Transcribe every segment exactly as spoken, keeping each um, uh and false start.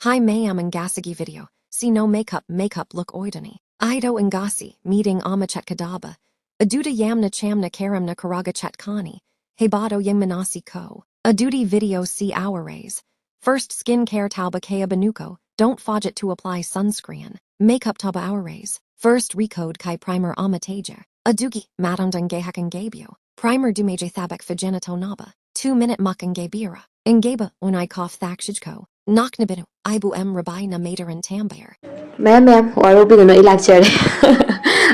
Hi mayam, ꯉꯁꯤꯒꯤ video ꯁꯤ no makeup makeup look ꯑꯣꯏꯗꯣꯏꯅꯤ꯫ ꯑꯩꯗꯣ ꯉꯁꯤ meeting ꯑꯃ ꯆꯠꯀꯗꯕ ꯑꯗꯨꯗ ꯌꯥꯝꯅ ꯆꯝꯅ ꯀꯦꯔꯝꯅ ꯈꯔꯒ ꯆꯠꯀꯅꯤ꯫ ꯍꯦꯕꯗꯣ ꯌꯦꯡꯃꯤꯟꯅꯁꯤꯀꯣ꯫ ꯑꯗꯨꯗꯤ video ꯁꯤ ꯍꯧꯔꯁꯦ꯫ First, skin care ꯇꯧꯕ ꯍꯧꯕ ꯉꯥꯏꯈꯣ, don't forget to apply sunscreen꯫ Makeup ꯇꯧꯕ ꯍꯧꯔꯁꯦ꯫ First, ꯔꯤꯀꯣꯗ ꯀꯩ primer ꯑꯃ ꯇꯩꯖꯦ꯫ ꯑꯗꯨꯒꯤ ꯃꯇꯨꯡꯗ ꯉꯥꯏꯍꯥꯛ ꯉꯥꯏꯕꯤꯌꯨ꯫ Primer ꯗꯨ ꯃꯩꯗ ꯊꯕꯛ ꯐꯖꯅ ꯇꯧꯅꯕ two minute ꯃꯨꯛ ꯉꯥꯏꯕꯤꯔꯣ꯫ ꯉꯥꯏꯕ ꯂꯣꯏꯔꯒ ꯐꯥꯛ ꯆꯠꯈꯣ꯫ ꯅꯣꯛꯅꯕꯤꯅꯨ, ꯑꯩꯕꯨ ꯌꯥꯝ ꯔꯕꯥꯏꯅ ꯃꯩꯗ ꯊꯝꯕꯤꯔꯦ꯫ ꯃꯌꯥꯝ, ꯃꯌꯥꯝ, ꯋꯥꯔꯧꯕꯤꯒꯅꯨ, ꯑꯩ ꯂꯥꯛꯆꯔꯦ꯫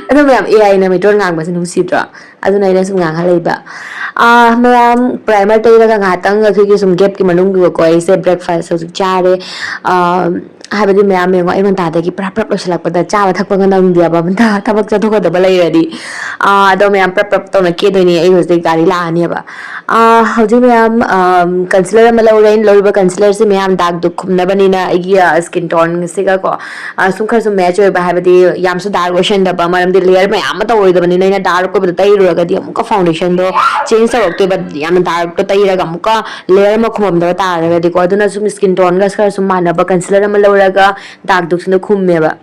ꯑꯗꯣ ꯃꯌꯥꯝ, A I ꯅ ꯃꯩꯇꯣꯟ ꯉꯥꯡꯕꯁꯦ ꯅꯨꯡꯁꯤꯗ꯭ꯔꯣ? ꯑꯗꯨꯅ ꯑꯩꯅ ꯁꯨꯝ ꯉꯥꯡꯍꯜꯂꯛꯏꯕ꯫ ꯑꯥ, ꯃꯌꯥꯝ, primer ꯇꯩꯔꯒ ꯉꯥꯏꯍꯥꯛꯇꯪ ꯑꯩꯈꯣꯏꯒꯤ ꯁꯨꯝ gap ꯀꯤ ꯃꯅꯨꯡꯗꯨꯗꯀꯣ ꯑꯩꯁꯦ breakfast ꯍꯧꯖꯤꯛ ꯆꯥꯔꯦ꯫ ꯑꯥ, ꯍꯥꯏꯕꯗꯤ ꯃꯌꯥꯝ ꯌꯦꯡꯉꯣ, ꯑꯌꯨꯛ ꯉꯟꯇꯥꯗꯒꯤ ꯄ꯭ꯔꯞ ꯄ꯭ꯔꯞ ꯂꯣꯏꯁꯤꯜꯂꯛꯄꯗ ꯆꯥꯕ ꯊꯛꯄꯒ ꯅꯪꯗꯦꯕ, ꯑꯝꯇ ꯊꯕꯛ ꯆꯠꯊꯣꯛꯀꯗꯕ ꯂꯩꯔꯗꯤ꯫ ꯑꯥ, ꯑꯗꯣ ꯃꯌꯥꯝ ꯄ꯭ꯔꯞ ꯄ꯭ꯔꯞ ꯇꯧꯅ ꯀꯦꯗꯣꯏꯅꯦ, ꯑꯩ ꯍꯧꯖꯤꯛ ꯒꯥꯔꯤ ꯂꯥꯛꯑꯅꯦꯕ꯫ ꯑꯥ, ꯍꯧꯖꯤꯛ ꯃꯌꯥꯝ, ꯑꯝ, concealer ꯑꯃ ꯂꯧꯔꯦ꯫ ꯑꯩꯅ ꯂꯧꯔꯤꯕ concealer ꯁꯦ ꯃꯌꯥꯝ dark ꯗꯨ ꯈꯨꯝꯅꯕꯅꯤꯅ ꯑꯩꯒꯤ, ꯑꯥ, skin tone ꯁꯤꯒꯀꯣ, ꯑꯥ, ꯁꯨꯝ ꯈꯔ ꯁꯨꯝ match ꯑꯣꯏꯕ, ꯍꯥꯏꯕꯗꯤ ꯌꯥꯝꯁꯨ dark ꯑꯣꯏꯁꯟꯗꯕ, ꯃꯔꯝꯗꯤ layer ꯃꯌꯥꯝ ꯑꯃ ꯇꯧꯔꯣꯏꯗꯕꯅꯤꯅ꯫ ꯑꯩꯅ dark ꯑꯣꯏꯕꯗꯣ ꯇꯩꯔꯨꯔꯒꯗꯤ ꯑꯃꯨꯛꯀ foundation ꯗꯣ change ꯇꯧꯔꯛꯇꯣꯏꯕ, ꯌꯥꯝꯅ dark ꯇꯣ ꯇꯩꯔꯒ ꯑꯃꯨꯛꯀ layer ꯑꯃ ꯈꯨꯝꯃꯝꯗꯕ ꯇꯥꯔꯒꯗꯤꯀꯣ꯫ ꯑꯗꯨꯅ ꯁꯨꯝ skin tone ꯒ ꯈꯔ ꯁꯨꯝ ꯃꯥꯟꯅꯕ concealer ꯑꯃ ꯂꯧꯔꯒ dark ꯗꯨꯁꯤꯅ ꯈꯨꯝꯃꯦꯕ꯫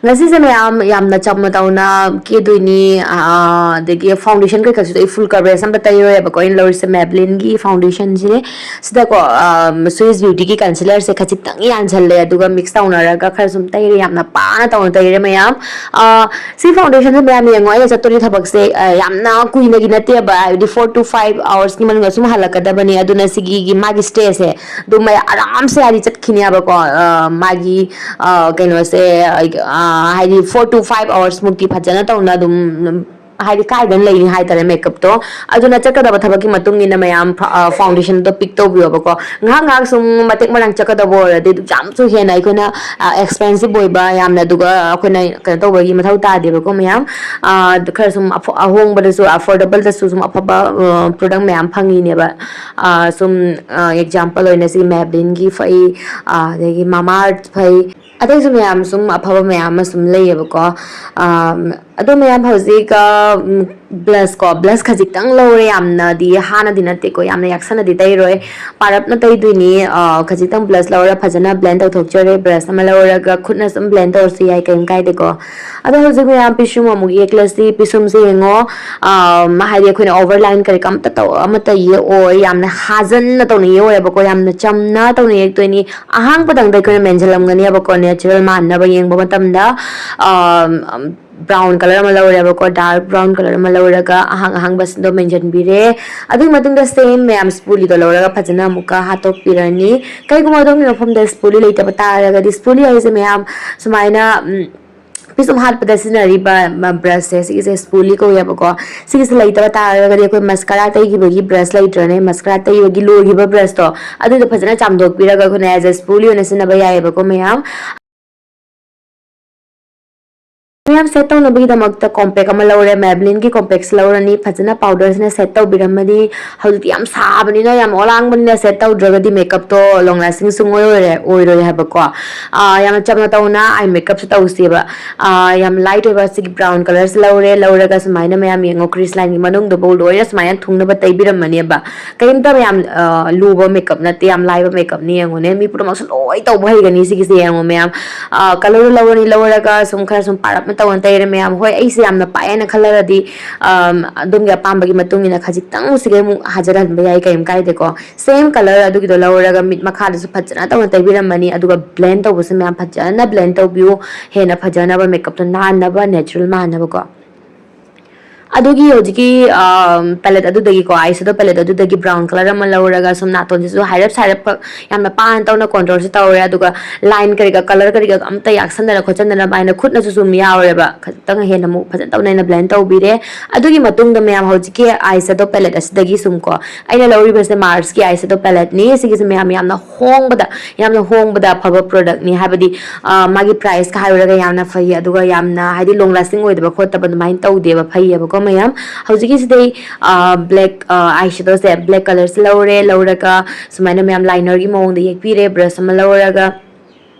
ꯉꯁꯤꯁꯦ ꯃꯌꯥꯝ ꯌꯥꯝꯅ ꯆꯝꯅ ꯇꯧꯅ ꯀꯦꯗꯣꯏꯅꯤ, ꯑꯥ, ꯑꯗꯒꯤ foundation ꯀꯩꯀꯥꯁꯤꯗ ꯑꯩ full coverage ꯑꯝꯇ ꯇꯩꯔꯣꯏꯕꯀꯣ꯫ ꯑꯩꯅ ꯂꯧꯔꯤꯁꯦ Maybelline ꯒꯤ foundation ꯁꯤꯅꯦ꯫ ꯁꯤꯗꯀꯣ, ꯑꯥ, Swiss Beauty ꯒꯤ concealer ꯁꯦ ꯈꯖꯤꯛꯇꯪ ꯌꯥꯟꯁꯜꯂꯦ, ꯑꯗꯨꯒ mix ꯇꯧꯅꯔꯒ ꯈꯔ ꯁꯨꯝ ꯇꯩꯔꯦ, ꯌꯥꯝꯅ ꯄꯥꯅ ꯇꯧꯅ ꯇꯩꯔꯦ ꯃꯌꯥꯝ꯫ ꯑꯥ, ꯁꯤ foundation ꯁꯦ ꯃꯌꯥꯝ ꯌꯦꯡꯉꯣ, ꯑꯩꯅ ꯆꯠꯇꯣꯔꯤ ꯊꯕꯛꯁꯦ, ꯑꯥ, ꯌꯥꯝꯅ ꯀꯨꯏꯅꯒꯤ ꯅꯠꯇꯦꯕ, ꯍꯥꯏꯕꯗꯤ four to five hours ꯀꯤ ꯃꯅꯨꯡꯗ ꯁꯨꯝ ꯍꯜꯂꯛꯀꯗꯕꯅꯤ꯫ ꯑꯗꯨꯅ ꯁꯤꯒꯤ ꯃꯥꯒꯤ stay ꯁꯦ ꯑꯗꯨꯝ ꯑꯩ ꯑꯔꯥꯝꯁꯦ ꯍꯥꯏꯗꯤ ꯆꯠꯈꯤꯅꯦꯕꯀꯣ꯫ ꯑꯥ, ꯃꯥꯒꯤ, ꯑꯥ, ꯀꯩꯅꯣꯁꯦ, ꯑꯥ, ꯍꯥꯏꯗꯤ four to five hours ꯃꯨꯛꯇꯤ ꯐꯖꯅ ꯇꯧꯅ ꯑꯗꯨꯝ, ꯍꯥꯏꯗꯤ ꯀꯥꯏꯗꯅ ꯂꯩꯅꯤ ꯍꯥꯏꯇꯥꯔꯦ makeup ꯇꯣ꯫ ꯑꯗꯨꯅ ꯆꯠꯀꯗꯕ ꯊꯕꯛꯀꯤ ꯃꯇꯨꯡ ꯏꯟꯅ ꯃꯌꯥꯝ ꯐ-, ꯑꯥ, foundation ꯗꯣ pick ꯇꯧꯕꯤꯌꯣꯕꯀꯣ꯫ ꯉꯥꯏꯍꯥꯛ ꯉꯥꯏꯍꯥꯛ ꯁꯨꯝ ꯃꯇꯦꯛ ꯃꯔꯥꯡ ꯆꯠꯀꯗꯕ ꯑꯣꯏꯔꯗꯤ ꯑꯗꯨꯝ ꯌꯥꯝꯁꯨ ꯍꯦꯟꯅ ꯑꯩꯈꯣꯏꯅ, ꯑꯥ, expensive ꯑꯣꯏꯕ ꯌꯥꯝꯅ, ꯑꯗꯨꯒ ꯑꯩꯈꯣꯏꯅ ꯀꯩꯅꯣ ꯇꯧꯕꯒꯤ ꯃꯊꯧ ꯇꯥꯗꯦꯕꯀꯣ ꯃꯌꯥꯝ꯫ ꯑꯥ, ꯈꯔ ꯁꯨꯝ ꯑꯐ-, ꯑꯍꯣꯡꯕꯗꯁꯨ, affordable ꯗꯁꯨ ꯁꯨꯝ ꯑꯐꯕ, ꯑꯥ, product ꯃꯌꯥꯝ ꯐꯪꯉꯤꯅꯦꯕ꯫ ꯑꯥ, ꯁꯨꯝ, ꯑꯥ, example ꯑꯣꯏꯅ ꯁꯤ Maybelline ꯒꯤ ꯐꯩ, ꯑꯥ, ꯑꯗꯒꯤ Mamaearth ꯐꯩ, ꯑꯇꯩꯁꯨ ꯃꯌꯥꯝ ꯁꯨꯝ ꯑꯐꯕ ꯃꯌꯥꯝ ꯑꯃ ꯁꯨꯝ ꯂꯩꯌꯦꯕꯀꯣ꯫ ꯑꯥ, ꯑꯗꯣ ꯃꯌꯥꯝ, ꯍꯧꯖꯤꯛ ꯕ꯭ꯂꯁ ꯀꯣ, ꯕ꯭ꯂꯁ ꯈꯖꯤꯛꯇꯪ ꯂꯧꯔꯦ, ꯌꯥꯝꯅꯗꯤ ꯍꯥꯟꯅꯗꯤ ꯅꯠꯇꯦꯀꯣ, ꯌꯥꯝꯅ ꯌꯥꯛꯁꯟꯅꯗꯤ ꯇꯩꯔꯣꯏ, ꯄꯥꯔꯞꯅ ꯇꯩꯗꯣꯏꯅꯤ꯫ ꯑ, ꯈꯖꯤꯛꯇꯪ ꯕ꯭ꯂꯁ ꯂꯧꯔ ꯐꯖꯅ ꯕ꯭ꯂꯦꯟ ꯇꯧꯊꯣꯛꯆꯔꯦ꯫ ꯕ꯭ꯔꯁ ꯑꯃ ꯂꯧꯔꯒ ꯈꯨꯠꯅ ꯁꯨꯝ ꯕ꯭ꯂꯦꯟ ꯇꯧꯔꯁꯨ ꯌꯥꯏ, ꯀꯩꯝ ꯀꯥꯏꯗꯦꯀꯣ꯫ ꯑꯗꯣ ꯍꯧꯖꯤꯛ ꯃꯌꯥꯝ, ꯄꯤꯁꯨꯝ ꯑꯃꯨꯛ ꯌꯦꯛꯂꯁꯤ꯫ ꯄꯤꯁꯨꯝꯁꯦ ꯌꯦꯡꯉꯣ, ꯑ, ꯍꯥꯏꯗꯤ ꯑꯩꯈꯣꯏꯅ ꯑꯣꯚꯔ ꯂꯥꯏꯟ ꯀꯔꯤ ꯀꯥ ꯑꯃꯠꯇ ꯇꯧ-, ꯑꯃꯠꯇ ꯌꯦꯛꯑꯣꯏ, ꯌꯥꯝꯅ ꯍꯥꯖꯟꯅ ꯇꯧꯅ ꯌꯦꯛꯑꯣꯏꯕꯀꯣ, ꯌꯥꯝꯅ ꯆꯝꯅ ꯇꯧꯅ ꯌꯦꯛꯇꯣꯏꯅꯤ꯫ ꯑꯍꯥꯡꯕꯗꯪꯗ ꯑꯩꯈꯣꯏꯅ ꯃꯦꯟꯁꯤꯜꯂꯝꯒꯅꯦꯕꯀꯣ, ꯅꯦꯆꯔꯦꯜ ꯃꯥꯟꯅꯕ ꯌꯦꯡꯕ ꯃꯇꯝꯗ꯫ ꯑ, ꯕ꯭ꯔꯥꯎꯟ ꯀꯂꯔ ꯑꯃ ꯂꯧꯔꯦꯕꯀꯣ, ꯗꯥꯔꯛ ꯕ꯭ꯔꯥꯎꯟ ꯀꯂꯔ ꯑꯃ ꯂꯧꯔꯒ ꯑꯍꯥꯡ ꯑꯍꯥꯡꯕꯁꯤꯡꯗꯣ ꯃꯦꯟꯁꯤꯟꯕꯤꯔꯦ꯫ ꯑꯗꯨꯒꯤ ꯃꯇꯨꯡꯗ ꯁꯦꯝ ꯃꯌꯥꯝ ꯁ꯭ꯄꯨꯂꯤꯗꯣ ꯂꯧꯔꯒ ꯐꯖꯅ ꯑꯃꯨꯛꯀ ꯍꯥꯠꯇꯣꯛꯄꯤꯔꯅꯤ꯫ ꯀꯩꯒꯨꯝꯕ ꯑꯗꯣꯝꯒꯤ ꯃꯐꯝꯗ ꯁ꯭ꯄꯨꯂꯤ ꯂꯩꯇꯕ ꯇꯥꯔꯒꯗꯤ, ꯁ꯭ꯄꯨꯂꯤ ꯍꯥꯏꯁꯦ ꯃꯌꯥꯝ ꯁꯨꯃꯥꯏꯅ, ꯎꯝ, ꯄꯤꯁꯨꯝ ꯍꯥꯠꯄꯗ ꯁꯤꯖꯤꯟꯅꯔꯤꯕ ꯕ꯭ꯔꯁꯁꯦ, ꯁꯤꯒꯤꯁꯦ ꯁ꯭ꯄꯨꯂꯤ ꯀꯧꯋꯦꯕꯀꯣ꯫ ꯁꯤꯒꯤꯁꯦ ꯂꯩꯇꯕ ꯇꯥꯔꯒꯗꯤ ꯑꯩꯈꯣꯏ ꯃꯁꯀꯔꯥ ꯇꯩꯈꯤꯕꯒꯤ ꯕ꯭ꯔꯁ ꯂꯩꯇ꯭ꯔꯅꯦ, ꯃꯁꯀꯔꯥ ꯇꯩꯕꯒꯤ ꯂꯣꯏꯈꯤꯕ ꯕ꯭ꯔꯁꯇꯣ, ꯑꯗꯨꯗꯣ ꯐꯖꯅ ꯆꯥꯝꯊꯣꯛꯄꯤꯔꯒ ꯑꯩꯈꯣꯏꯅ as a ꯁ꯭ꯄꯨꯂꯤ ꯑꯣꯏꯅ ꯁꯤꯖꯤꯟꯅꯕ ꯌꯥꯏꯑꯕꯀꯣ ꯃꯌꯥꯝ꯫ ꯃꯌꯥꯝ ꯁꯦꯠ ꯇꯧꯅꯕꯒꯤꯗꯃꯛꯇ ꯀꯣꯝꯄꯦꯛ ꯑꯃ ꯂꯧꯔꯦ, ꯃꯦꯕꯂꯤꯟꯒꯤ ꯀꯣꯝꯄꯦꯛꯁꯦ ꯂꯧꯔꯅꯤ, ꯐꯖꯅ ꯄꯥꯎꯗꯔꯁꯤꯅ ꯁꯦꯠ ꯇꯧꯕꯤꯔꯝꯃꯅꯤ꯫ ꯍꯧꯖꯤꯛꯇꯤ ꯌꯥꯝ ꯁꯥꯕꯅꯤꯅ, ꯌꯥꯝ ꯑꯣꯂꯥꯡꯕꯅꯤꯅ ꯁꯦꯠ ꯇꯧꯗ꯭ꯔꯒꯗꯤ ꯃꯦꯀꯞꯇꯣ ꯂꯣꯡ ꯂꯥꯁꯇꯤꯡ ꯁꯨꯡꯑꯣꯏ ꯑꯣꯏꯔꯦ-, ꯑꯣꯏꯔꯣꯏ ꯍꯥꯏꯕꯀꯣ꯫ ꯑꯥ, ꯌꯥꯝꯅ ꯆꯝꯅ ꯇꯧꯅ ꯑꯥꯏ ꯃꯦꯀꯞꯁꯦ ꯇꯧꯁꯦꯕ꯫ ꯑꯥ, ꯌꯥꯝ ꯂꯥꯏꯠ ꯑꯣꯏꯕ ꯁꯤꯒꯤ ꯕ꯭ꯔꯥꯎꯟ ꯀꯂꯔꯁꯦ ꯂꯧꯔꯦ, ꯂꯧꯔꯒ ꯁꯨꯃꯥꯏꯅ ꯃꯌꯥꯝ ꯌꯦꯡꯉꯣ, ꯀ꯭ꯔꯤꯁ ꯂꯥꯏꯟꯒꯤ ꯃꯅꯨꯡꯗꯨꯐꯥꯎ ꯂꯣꯏꯅ ꯁꯨꯃꯥꯏꯅ ꯊꯨꯡꯅꯕ ꯇꯩꯕꯤꯔꯝꯃꯅꯦꯕ꯫ ꯀꯔꯤꯝꯇ ꯌꯥꯝ, ꯑ, ꯂꯨꯕ ꯃꯦꯀꯞ ꯅꯠꯇꯦ, ꯌꯥꯝ ꯂꯥꯏꯕ ꯃꯦꯀꯞꯅꯤ, ꯌꯦꯡꯉꯨꯅꯦ꯫ ꯃꯤ ꯄꯨꯝꯅꯃꯛꯁꯨ ꯂꯣꯏ ꯇꯧꯕ ꯍꯩꯒꯅꯤ ꯁꯤꯒꯤꯁꯦ, ꯌꯦꯡꯉꯣ ꯃꯌꯥꯝ꯫ ꯑ, ꯀꯂꯔꯗꯣ ꯂꯧꯔꯅꯤ, ꯂꯧꯔꯒ ꯁꯨꯝ ꯈꯔ ꯁꯨꯝ ꯄꯥꯔꯞꯅ ꯇꯧꯅ ꯇꯩꯔꯦ ꯃꯌꯥꯝ꯫ ꯍꯣꯏ, ꯑꯩꯁꯦ ꯌꯥꯝꯅ ꯄꯥꯛꯑꯦꯅ ꯈꯜꯂꯒꯗꯤ, ꯑꯝ, ꯑꯗꯣꯝꯒꯤ ꯑꯄꯥꯝꯕꯒꯤ ꯃꯇꯨꯡ ꯏꯟꯅ ꯈꯖꯤꯛꯇꯪ ꯁꯤꯒꯩ ꯑꯃꯨꯛ ꯍꯥꯖꯔꯍꯟꯕ ꯌꯥꯏ, ꯀꯩꯝ ꯀꯥꯏꯗꯦꯀꯣ꯫ ꯁꯦꯝ ꯀꯂꯔ ꯑꯗꯨꯒꯤꯗꯣ ꯂꯧꯔꯒ ꯃꯤꯠ ꯃꯈꯥꯗꯁꯨ ꯐꯖꯅ ꯇꯧꯅ ꯇꯩꯕꯤꯔꯝꯃꯅꯤ, ꯑꯗꯨꯒ ꯕ꯭ꯂꯦꯟ ꯇꯧꯕꯁꯨ ꯃꯌꯥꯝ ꯐꯖꯅ ꯕ꯭ꯂꯦꯟ ꯇꯧꯕꯤꯌꯨ, ꯍꯦꯟꯅ ꯐꯖꯅꯕ, ꯃꯦꯀꯞꯇꯣ ꯅꯥꯟꯅꯕ, ꯅꯦꯆꯔꯦꯜ ꯃꯥꯟꯅꯕꯀꯣ꯫ ꯑꯗꯨꯒꯤ ꯍꯧꯖꯤꯛꯀꯤ, ꯑ, ꯄꯦꯂꯦꯠ ꯑꯗꯨꯗꯒꯤꯀꯣ, ꯑꯥꯏ ꯁꯦꯗꯣ ꯄꯦꯂꯦꯠ ꯑꯗꯨꯗꯒꯤ ꯕ꯭ꯔꯥꯎꯟ ꯀꯂꯔ ꯑꯃ ꯂꯧꯔꯒ ꯁꯨꯝ ꯅꯥꯇꯣꯟꯁꯤꯁꯨ ꯍꯥꯏꯔꯞ ꯁꯥꯏꯔꯞ ꯈꯛ ꯌꯥꯝꯅ ꯄꯥꯅ ꯇꯧꯅ ꯀꯣꯟꯇ꯭ꯔꯣꯜꯁꯦ ꯇꯧꯔꯦ꯫ ꯑꯗꯨꯒ ꯂꯥꯏꯟ ꯀꯔꯤ ꯀꯔꯥ, ꯀꯂꯔ ꯀꯔꯤ ꯀꯔꯥ ꯑꯝꯇ ꯌꯥꯛꯁꯟꯗꯅ ꯈꯣꯠꯆꯟꯗꯅꯕ ꯍꯥꯏꯅ ꯈꯨꯠꯅꯁꯨ ꯁꯨꯝ ꯌꯥꯎꯔꯦꯕ꯫ ꯈꯖꯤꯛꯇꯪ ꯍꯦꯟꯅ ꯑꯃꯨꯛ ꯐꯖꯅ ꯇꯧꯅ ꯑꯩꯅ ꯕ꯭ꯂꯦꯟ ꯇꯧꯕꯤꯔꯦ꯫ ꯑꯗꯨꯒꯤ ꯃꯇꯨꯡꯗ ꯃꯌꯥꯝ, ꯍꯧꯖꯤꯛꯀꯤ ꯑꯥꯏ ꯁꯦꯗꯣ ꯄꯦꯂꯦꯠ ꯑꯁꯤꯗꯒꯤ ꯁꯨꯝ ꯀꯣ, ꯑꯩꯅ ꯂꯧꯔꯤꯕꯁꯦ ꯃꯥꯔꯁꯀꯤ ꯑꯥꯏ ꯁꯦꯗꯣ ꯄꯦꯂꯦꯠꯅꯤ꯫ ꯁꯤꯒꯤꯁꯦ ꯃꯌꯥꯝ ꯌꯥꯝꯅ ꯍꯣꯡꯕꯗ, ꯌꯥꯝꯅ ꯍꯣꯡꯕꯗ ꯑꯐꯕ ꯄ꯭ꯔꯣꯗꯛꯅꯤ꯫ ꯍꯥꯏꯕꯗꯤ, ꯑ, ꯃꯥꯒꯤ ꯄ꯭ꯔꯥꯏꯁꯀ ꯍꯥꯏꯔꯨꯔꯒ ꯌꯥꯝꯅ ꯐꯩ, ꯑꯗꯨꯒ ꯌꯥꯝꯅ, ꯍꯥꯏꯗꯤ, ꯂꯣꯡ ꯂꯥꯁꯇꯤꯡ ꯑꯣꯏꯗꯕ ꯈꯣꯠꯇꯕ ꯑꯗꯨꯃꯥꯏꯅ ꯇꯧꯗꯦꯕ, ꯐꯩꯌꯦꯕꯀꯣ ꯃꯌꯥꯝ꯫ ꯍꯧꯖꯤꯛꯀꯤꯁꯤꯗꯤ, ꯑ, ꯕ꯭ꯂꯦꯛ, ꯑ, ꯑꯥꯏ ꯁꯦꯗꯣꯁꯦ, ꯕ꯭ꯂꯦꯛ ꯀꯂꯔꯁꯦ ꯂꯧꯔꯦ, ꯂꯧꯔꯒ ꯁꯨꯃꯥꯏꯅ ꯃꯌꯥꯝ ꯂꯥꯏꯅꯔꯒꯤ ꯃꯑꯣꯡꯗ ꯌꯦꯛꯄꯤꯔꯦ꯫ ꯕ꯭ꯔꯁ ꯑꯃ ꯂꯧꯔꯒ,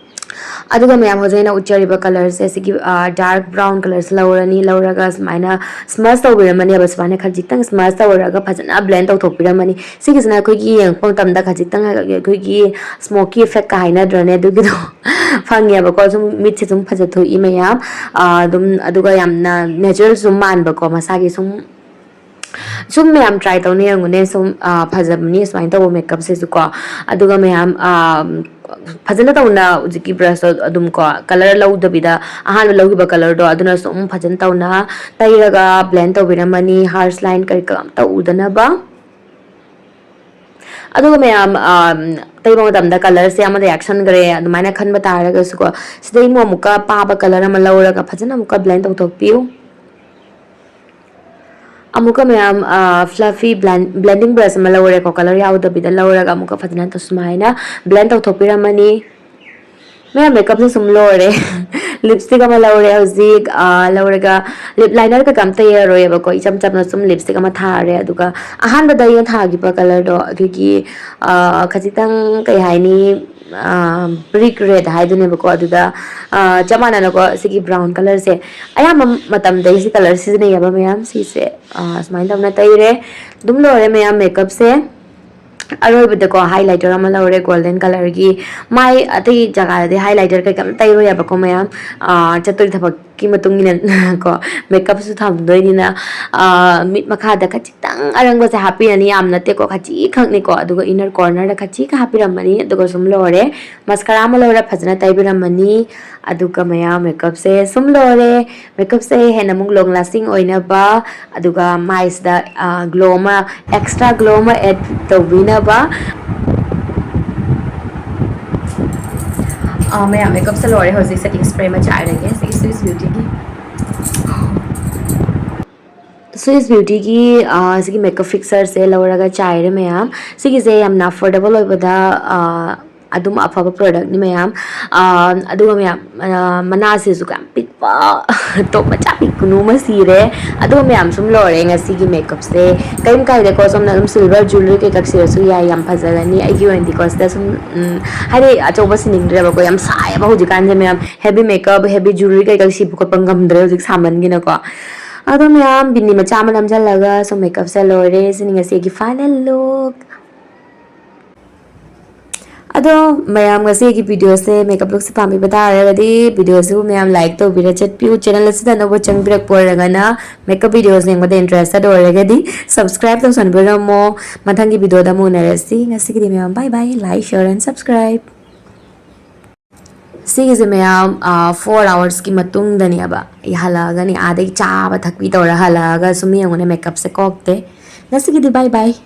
ꯑꯗꯨꯒ ꯃꯌꯥꯝ, ꯍꯧꯖꯤꯛ ꯑꯩꯅ ꯎꯠꯆꯔꯤꯕ colourꯁꯦ, ꯁꯤꯒꯤ dark brown colourꯁꯦ ꯂꯧꯔꯅꯤ꯫ ꯂꯧꯔꯒ ꯁꯨꯃꯥꯏꯅ smudge ꯇꯧꯕꯤꯔꯝꯃꯅꯦꯕ꯫ ꯁꯨꯃꯥꯏꯅ ꯈꯖꯤꯛꯇꯪ smudge ꯇꯧꯔꯒ ꯐꯖꯅ blend ꯇꯧꯊꯣꯛꯄꯤꯔꯝꯃꯅꯤ꯫ ꯁꯤꯒꯤꯁꯤꯅ ꯑꯩꯈꯣꯏꯒꯤ ꯌꯦꯡꯉꯛꯄ ꯃꯇꯝꯗ ꯈꯖꯤꯛꯇꯪ ꯑꯩꯈꯣꯏꯒꯤ smoky effectꯀ ꯍꯥꯏꯅꯗ꯭ꯔꯅꯦ, ꯑꯗꯨꯒꯤꯗꯣ ꯐꯪꯉꯦꯕꯀꯣ꯫ ꯁꯨꯝ ꯃꯤꯠꯁꯦ ꯁꯨꯝ ꯐꯖꯊꯣꯛꯏ ꯃꯌꯥꯝ꯫ ꯑꯗꯨꯝ, ꯑꯗꯨꯒ ꯌꯥꯝꯅ natural ꯁꯨꯝ ꯃꯥꯟꯕꯀꯣ, ꯃꯁꯥꯒꯤ ꯁꯨꯝ ꯁꯨꯝ ꯃꯌꯥꯝ try ꯇꯧꯅ ꯌꯦꯡꯉꯨꯅꯦ꯫ ꯁꯨꯝ ꯐꯖꯕꯅꯤ ꯁꯨꯃꯥꯏꯅ ꯇꯧꯕ makeupꯁꯤꯁꯨꯀꯣ꯫ ꯑꯗꯨꯒ ꯃꯌꯥꯝ, ꯐꯖꯅ ꯇꯧꯅ ꯍꯧꯖꯤꯛꯀꯤ brushꯇꯣ ꯑꯗꯨꯝ ꯀꯣ, colour ꯂꯧꯗꯕꯤꯗ, ꯑꯍꯥꯟꯕ ꯂꯧꯈꯤꯕ colourꯗꯣ ꯑꯗꯨꯅ ꯁꯨꯝ ꯐꯖꯅ ꯇꯧꯅ ꯇꯩꯔꯒ blend ꯇꯧꯕꯤꯔꯝꯃꯅꯤ, harsh line ꯀꯔꯤ ꯀꯔꯥ ꯑꯝꯇ ꯎꯗꯅꯕ꯫ ꯑꯗꯨꯒ ꯃꯌꯥꯝ, ꯇꯩꯕ ꯃꯇꯝꯗ colourꯁꯦ ꯑꯃꯗ ꯌꯥꯛꯁꯟꯈ꯭ꯔꯦ ꯑꯗꯨꯃꯥꯏꯅ ꯈꯟꯕ ꯇꯥꯔꯒꯁꯨꯀꯣ, ꯁꯤꯗꯩ ꯑꯃꯨꯛ ꯑꯃꯨꯛꯀ ꯄꯥꯕ colour ꯑꯃ ꯂꯧꯔꯒ ꯐꯖꯅ ꯑꯃꯨꯛꯀ blend ꯇꯧꯊꯣꯛꯄꯤꯌꯨ꯫ ꯑꯃꯨꯛꯀ ꯃꯌꯥꯝ, fluffy blending brush ꯑꯃ ꯂꯧꯔꯦꯀꯣ, colour ꯌꯥꯎꯗꯕꯤꯗ ꯂꯧꯔꯒ ꯑꯃꯨꯛꯀ ꯐꯖꯅ ꯁꯨꯃꯥꯏꯅ blend ꯇꯧꯊꯣꯛꯄꯤꯔꯝꯃꯅꯤ꯫ ꯃꯌꯥꯝ, makeupꯁꯦ ꯁꯨꯝ ꯂꯣꯏꯔꯦ꯫ Lipstick ꯑꯃ ꯂꯧꯔꯦ ꯍꯧꯖꯤꯛ꯫ ꯂꯧꯔꯒ lip liner ꯀꯩꯀꯥ ꯑꯝꯇ ꯌꯦꯡꯉꯔꯣꯏꯌꯦꯕꯀꯣ, ꯏꯆꯝ ꯆꯝꯅ ꯁꯨꯝ lipstick ꯑꯃ ꯊꯥꯔꯦ꯫ ꯑꯗꯨꯒ ꯑꯍꯥꯟꯕꯗ ꯑꯩꯅ ꯊꯥꯈꯤꯕ colourꯗꯣ ꯑꯩꯈꯣꯏꯒꯤ, ꯈꯖꯤꯛꯇꯪ, ꯀꯩ ꯍꯥꯏꯅꯤ, brick red ꯍꯥꯏꯗꯨꯅꯦꯕꯀꯣ꯫ ꯑꯗꯨꯗ ꯆꯞ ꯃꯥꯟꯅꯅꯀꯣ, ꯁꯤꯒꯤ brown colourꯁꯦ ꯑꯌꯥꯝꯕ ꯃꯇꯝꯗ ꯑꯩꯁꯦ colour ꯁꯤꯖꯤꯟꯅꯩꯌꯦꯕ ꯃꯌꯥꯝ꯫ ꯁꯤꯁꯦ ꯁꯨꯃꯥꯏꯅ ꯇꯧꯅ ꯇꯩꯔꯦ꯫ ꯑꯗꯨꯝ ꯂꯣꯏꯔꯦ ꯃꯌꯥꯝ makeupꯁꯦ꯫ ꯑꯔꯣꯏꯕꯗꯀꯣ highlighter ꯑꯃ ꯂꯧꯔꯦ, golden colourꯒꯤ꯫ ꯃꯥꯏ ꯑꯇꯩ ꯖꯒꯥꯗꯗꯤ highlighter ꯀꯩꯀꯥ ꯑꯝꯇ ꯇꯩꯔꯣꯏ ꯍꯥꯏꯕꯀꯣ ꯃꯌꯥꯝ꯫ ꯆꯠꯇꯣꯔꯤ ꯊꯕꯛꯀꯤ ꯃꯇꯨꯡ ꯏꯟꯅ ꯀꯣ, makeupꯁꯨ ꯊꯝꯗꯣꯏꯅꯤꯅ꯫ ꯃꯤꯠ ꯃꯈꯥꯗ ꯈꯖꯤꯛꯇꯪ ꯑꯔꯪꯕꯁꯦ ꯍꯥꯞꯄꯤꯔꯅꯤ, ꯌꯥꯝ ꯅꯠꯇꯦꯀꯣ, ꯈꯖꯤꯛꯈꯛꯅꯤꯀꯣ꯫ ꯑꯗꯨꯒ inner cornerꯗ ꯈꯖꯤꯛꯈꯛ ꯍꯥꯞꯄꯤꯔꯝꯃꯅꯤ꯫ ꯑꯗꯨꯒ ꯁꯨꯝ ꯂꯣꯏꯔꯦ꯫ Mascara ꯑꯃ ꯂꯧꯔ ꯐꯖꯅ ꯇꯩꯕꯤꯔꯝꯃꯅꯤ꯫ ꯑꯗꯨꯒ ꯃꯌꯥꯝ, makeupꯁꯦ ꯁꯨꯝ ꯂꯣꯏꯔꯦ꯫ Makeupꯁꯦ ꯍꯦꯟꯅ ꯑꯃꯨꯛ long lasting ꯑꯣꯏꯅꯕ, ꯑꯗꯨꯒ ꯃꯥꯏꯁꯤꯗ glow ꯑꯃ, extra glow ꯑꯃ add ꯇꯧꯕꯤꯅꯕ꯫ ꯃꯌꯥꯝ, makeupꯁꯦ ꯂꯣꯏꯔꯦ꯫ ꯍꯧꯖꯤꯛ setting spray ꯑꯃ ꯆꯥꯏꯔꯒꯦ꯫ ꯁꯤꯒꯤ Swiss Beautyꯒꯤ, Swiss Beautyꯒꯤ ꯁꯤꯒꯤ makeup fixerꯁꯦ ꯂꯧꯔꯒ ꯆꯥꯏꯔꯦ ꯃꯌꯥꯝ꯫ ꯁꯤꯒꯤꯁꯦ ꯌꯥꯝꯅ affordable ꯑꯣꯏꯕꯗ ꯑꯗꯨꯝ ꯑꯐꯕ productꯅꯤ ꯃꯌꯥꯝ꯫ ꯑꯗꯨꯒ ꯃꯌꯥꯝ, ꯃꯅꯥꯁꯤꯁꯨ ꯌꯥꯝ ꯄꯤꯛꯄ ꯇꯣꯞ ꯃꯆꯥ ꯄꯤꯛꯀꯨꯅꯨ ꯑꯃ ꯁꯤꯔꯦ꯫ ꯑꯗꯣ ꯃꯌꯥꯝ, ꯁꯨꯝ ꯂꯣꯏꯔꯦ ꯉꯁꯤꯒꯤ ꯃꯦꯀꯞꯁꯦ꯫ ꯀꯔꯤꯝ ꯀꯥꯏꯗꯦꯀꯣ, ꯁꯣꯝꯅ ꯑꯗꯨꯝ ꯁꯤꯜꯚꯔ ꯖꯨꯋꯦꯂꯔꯤ ꯀꯩꯀꯥ ꯁꯤꯔꯁꯨ ꯌꯥꯏ, ꯌꯥꯝ ꯐꯖꯔꯅꯤ꯫ ꯑꯩꯒꯤ ꯑꯣꯏꯅꯗꯤꯀꯣ ꯁꯤꯗ ꯁꯨꯝ, ꯎꯝ, ꯍꯥꯏꯗꯤ ꯑꯆꯧꯕ ꯁꯤꯅꯤꯡꯗ꯭ꯔꯦꯕꯀꯣ, ꯌꯥꯝ ꯁꯥꯏꯌꯦꯕ ꯍꯧꯖꯤꯛꯀꯥꯟꯁꯦ ꯃꯌꯥꯝ꯫ ꯍꯦꯚꯤ ꯃꯦꯀꯞ, ꯍꯦꯚꯤ ꯖꯨꯋꯦꯂꯔꯤ ꯀꯩꯀꯥ ꯁꯤꯕ ꯈꯣꯠꯄ ꯉꯝꯗ꯭ꯔꯦ ꯍꯧꯖꯤꯛ ꯁꯥꯃꯟꯒꯤꯅꯀꯣ꯫ ꯑꯗꯣ ꯃꯌꯥꯝ, ꯕꯤꯟꯅꯤ ꯃꯆꯥ ꯑꯃ ꯅꯝꯁꯤꯜꯂꯒ ꯁꯨꯝ ꯃꯦꯀꯞꯁꯦ ꯂꯣꯏꯔꯦ꯫ ꯁꯤꯅꯤ ꯉꯁꯤꯒꯤ ꯐꯥꯏꯅꯦꯜ ꯂꯨꯛ꯫ ꯑꯗꯣ ꯃꯌꯥꯝ, ꯉꯁꯤꯒꯤ ꯚꯤꯗꯤꯑꯣꯁꯦ, ꯃꯦꯀꯞ ꯂꯨꯛꯁꯦ ꯄꯥꯝꯕꯤꯕ ꯇꯥꯔꯒꯗꯤ ꯚꯤꯗꯤꯑꯣꯁꯤꯕꯨ ꯃꯌꯥꯝ ꯂꯥꯏꯛ ꯇꯧꯕꯤꯔ ꯆꯠꯄꯤꯌꯨ꯫ ꯆꯦꯅꯦꯜ ꯑꯁꯤꯗ ꯑꯅꯧꯕ ꯆꯪꯕꯤꯔꯛꯄ ꯑꯣꯏꯔꯒꯅ, ꯃꯦꯀꯞ ꯚꯤꯗꯤꯑꯣꯁ ꯌꯦꯡꯕꯗ ꯏꯟꯇꯔꯦꯁꯇꯦꯠ ꯑꯣꯏꯔꯒꯗꯤ ꯁꯕꯁꯀ꯭ꯔꯥꯏꯕ ꯇꯧꯁꯟꯕꯤꯔꯝꯃꯣ꯫ ꯃꯊꯪꯒꯤ ꯚꯤꯗꯤꯑꯣꯗ ꯑꯃꯨꯛ ꯎꯅꯔꯁꯤ꯫ ꯉꯁꯤꯒꯤꯗꯤ ꯃꯌꯥꯝ bye bye, like, share and subscribe꯫ ꯁꯤꯒꯤꯁꯦ ꯃꯌꯥꯝ, ꯐꯣꯔ ꯑꯋꯥꯔꯁꯀꯤ ꯃꯇꯨꯡꯗꯅꯦꯕ ꯑꯩ ꯍꯜꯂꯛꯑꯒꯅꯤ, ꯑꯥꯗꯒꯤ ꯆꯥꯕ ꯊꯛꯄꯤ ꯇꯧꯔ ꯍꯜꯂꯛꯑꯒ ꯁꯨꯝ ꯌꯦꯡꯉꯨꯅꯦ, ꯃꯦꯀꯞꯁꯦ ꯀꯣꯛꯇꯦ꯫ ꯉꯁꯤꯒꯤꯗꯤ bye bye꯫